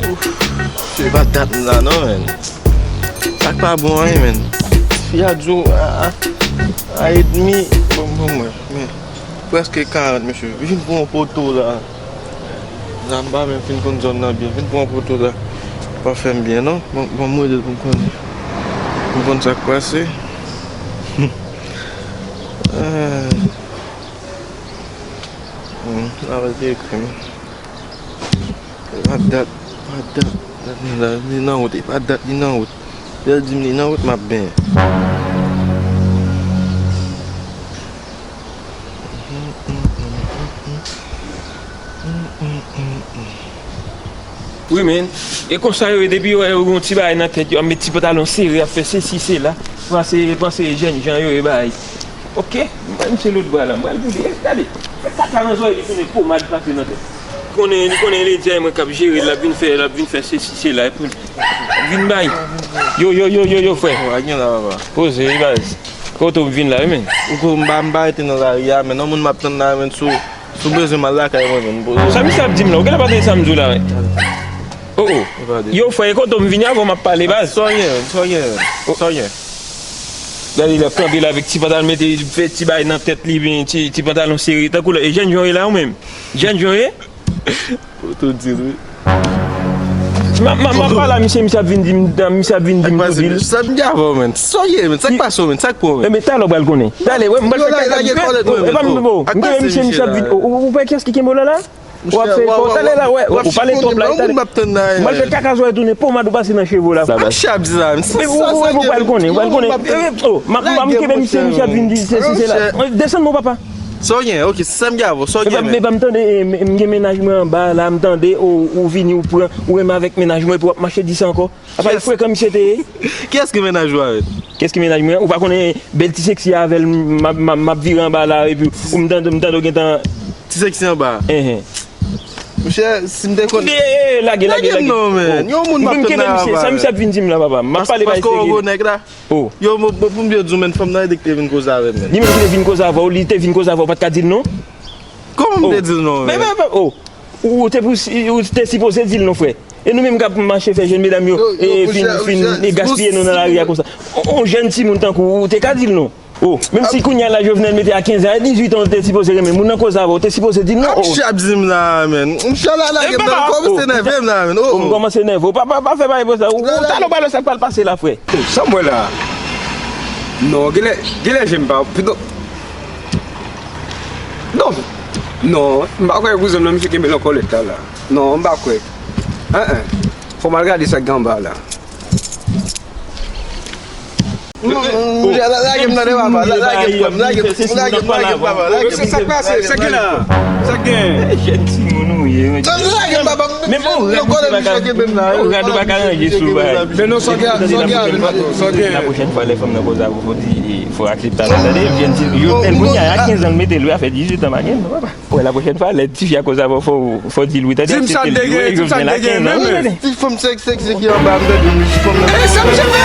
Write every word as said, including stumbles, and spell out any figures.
Ouf, se pa dat m la non, menn. Sa k pa bon anyen, menn. Fi a di w a, a, a edmi, bon, bon, mwen, men, prèske karant, mesye. Vin pran yon poto la. Zamba, men fin konn zòn nan byen. Vin pran yon poto la. Pa fè m byen, non. Bon, bon, m rele l pou m konn, pou m konn sa k pase. Ah. Hmm, la, l te ekri m. Pa dat, pa dat, dat li la, li nan wout, e pa dat li nan wout. Lè l di m li nan wout, m ap benyen. Wi, men, e konsa yo ye, depi yo wè yo gen yon ti bagay nan tèt yo, ap met ti pantalon sere, ap fè sesi, sela, panse, panse jènjan yo ye, bagay. Oke, m pral misye lòt bra la, m pral boule. Gade, fè kaka nan zòrèy li tounen pomad pase nan tèt. Li konnen, li konnen ledi a e mwen k ap jere l, l ap vin fè, l ap vin fè sesi, sela, epi l ap vin bay. Yo, yo, yo, yo, yo, frè. Wa gen la, papa. Poze, wi, baz. Kote w vin la, wi, men. Ou ko m pa, m pa rete nan lari a, men nan moun m ap tann la, men sou, sou bezwen m al lakay mwen, men m poze. Sa misye ap di m la, ou genlè pa tande sa m di w la, wi. Oh, oh. Yo, frè, e kote w m vini avan m ap pale, baz. Sa w gen, sa w gen, sa w gen. Gade, l ap kanpe la avèk ti pantalon, mete, fè ti bagay nan tèt li, byen, ti, ti pantalon sere, tankou lè, e jènjan w ye la, ou menm? Jènjan w ye? Poto di l, wi. M ap, m ap, m ap pale a misye, misye ap vin di m, misye ap vin di m tou di l. Sa m gen avè w, menn. Sa w ye, menn? Sa k pase w, menn? Sa k pran w, menn? Enben, talè w pral konnen. Talè, wè, m pral fè kaka. E pa m, bon, m kenbe misye, misye ap vin, ou, ou, ou wè kiyès ki kenbe w la, la? W ap fè efò, talè la, wè, ou pale twòp la, talè. M pral fè kaka zòrèy tounen pomad ou pase nan cheve w la. Sa misye ap di la, menn. Ou pral konnen, ou pral konnen. Oh, m ap, m ap kenbe misye, misye ap vin di sesi, sela. Desann non, papa. Sa w gen? Oke, se sa m gen avè w. Sa w gen, menn? Epa m tande, eh, m, m gen mennaj mwen anba la, m tande, oh, ou vini, ou pran, ou renmen avèk mennaj mwen, epi w ap mache di sa ankò. Apa e frekan misye te ye? Kiyès ki mennaj ou avè l? Kiyès ki mennaj mwen? Ou pa konnen bèl ti seksi a avè l, m ap, m ap, m ap vire anba la, epi ou m tande, m tande w gentan. Ti seksi anba a? Enhen. Monchè, si m te konn. Eh, eh, lage, lage, lage. Lage m non, menn. Yon moun m ap tann nan misye, sa misye ap vin di m la, papa. M ap pale bagay serye. Paske w gwo nèg la. Oh. Yo, bon, bon, pou m byen di w, menn, fanm nan ede ki te vin koze avè m, menn. Li menm ki te vin koze avè w, li te vin koze avè w, ou pa t ka di l non? Kòman m te di l non, menn? Men, men, men, oh, ou, ou te pou, ou te sipoze di l non, frè. E nou menm k ap mache fè jèn medam yo, e fin, fin, e gaspiye nou nan lari a konsa. On, on jèn timoun tankou ou, ou te ka di l non. Oh, menm si kounye a la Jovenel mete a kenz an, a dizuit an, ou te sipoze renmen moun nan koze avè w, ou te sipoze di l non. Oh. Ap chap di m la, menn. Monchè, la, lage m nan, kòmanse nève m la, menn. Oh, m kòmanse nève w. Pa, pa, pa fè bagay konsa. Ou, ou talè w pral wè sa k pral pase la, frè. Sa m wè la? Non, genlè, genlè je m pa, pito. Non, non, m pa kwè kouzen m nan, misye kenbe l an kòlèt la, la. Non, m pa kwè. An, an. Fò m al gade sa k gen anba la. Lage m tande, papa. Lage m, lage m, lage m, lage m, papa. Lage m. Sa k pase? Sa k gen la? Sa k gen? Jèn timoun ou ye, men. Lage m, papa. Men bon, rad ou pa ka ranje sou bagay. Men non, sa gen, sa gen, sa gen. La pwochèn fwa, lè fanm nan koze avè w, fò di, fò aksepte sa, tande? Jèn ti, Jovenel, kounye a, a kenz an, l mete l, wi, a fè dizuit an, pa gen, non, papa. Wè, la pwochèn fwa, lè tifi a koze avè w, fò, fò di l wi, tande? Di m sa k te gen, di m sa k te gen, menm, menm. Ti fanm sèk, sèk, sèk ki anba, m tande, ti fanm nan. E, sa misye fè?